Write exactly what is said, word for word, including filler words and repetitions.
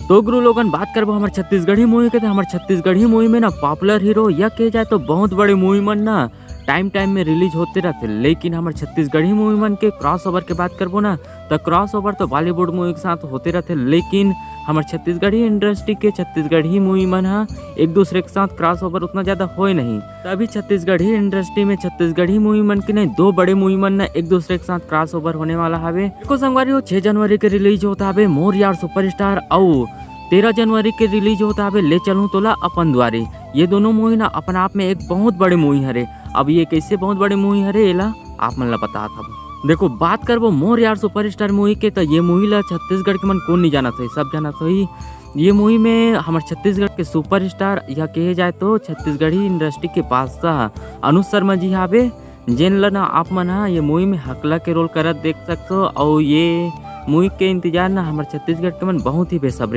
तो गुरु लोगन, बात करबो हमर छत्तीसगढ़ी मूवी के, तो हमर छत्तीसगढ़ी मूवी में ना popular hero या कहे जाए तो बहुत बड़े मूवी मन ना time time में release होते रहते, लेकिन हमर छत्तीसगढ़ी मूवी मन के crossover के बात करबो ना, तो crossover तो Bollywood मूवी के साथ होते रहते, लेकिन हमर छत्तीसगढ़ी industry के छत्तीसगढ़ी मूवी मन ह एक दूसरे के साथ crossover उतना ज्यादा होए नहीं। तभी छत्तीसगढ़ी industry में छत्तीसगढ़ी मूवी मन के नहीं, दो बड़े मूवी मन ना एक दूसरे के साथ crossover होने वाला हवे। देखो संगवारी हो, छह जनवरी के release होता हवे मोर यार सुपरस्टार, अउ तेरह जनवरी के release होता हवे ले चलूं तोला अपन दुआरी। ये दोनों मूवी ना अपन आप में एक बहुत बड़े मूवी हरे। अब ये कैसे बहुत बड़े मूवी हरे, एला आप मन ला बतात हब। देखो, बात करबो मोर यार सुपरस्टार मूवी के, तो ये मूवी ला छत्तीसगढ़ के मन कोन नहीं जानत होही, सब जानत होही। ये मूवी में हमर छत्तीसगढ़ के सुपरस्टार या कहे जाए तो छत्तीसगढ़ी industry के बादशाह अनुज शर्मा जी हावे, जेन ल ना आप मन ह ये मूवी में हकला के role करत देख सकथो। अउ ये मूवी के इंतजार ना हमर छत्तीसगढ़ के मन बहुत ही बेसब्री